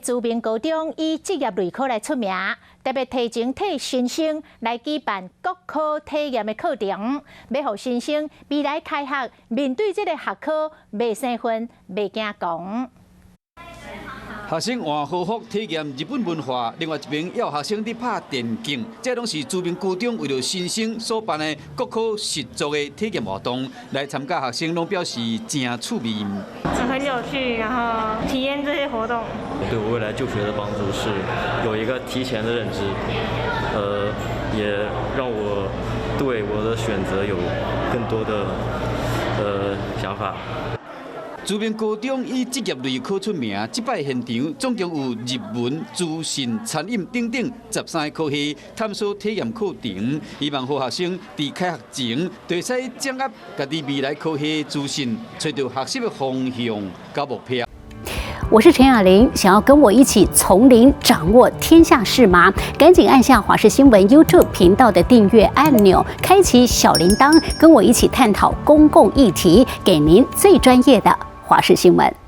慈明高中以職業類科來出名，特別提前替新生來舉辦國科體驗的課程，欲予新生未來開學面對這个學科袂生份，袂驚狂。學生換和服體驗日本文化，另外一邊也有學生佇拍電競，這攏是慈明高中為著新生所辦的國科實作的體驗活動。來參加學生攏表示誠趣味。很有趣，然後體驗這些活動。對我未來就學的幫助是有一個提前的認知，也讓我對我的選擇有更多的想法。慈明高中以職業類科出名，這擺現場總共有日文、資訊、餐飲等等13個科系探索體驗課程，希望予學生佇開學前就會使掌握家己未來科系資訊，揣著學習的方向佮目標。我是陳雅玲，想要跟我一起從零掌握天下事嗎？趕緊按下華視新聞 YouTube 頻道的訂閱按鈕，開啟小鈴鐺，跟我一起探討公共議題，給您最專業的華視新聞。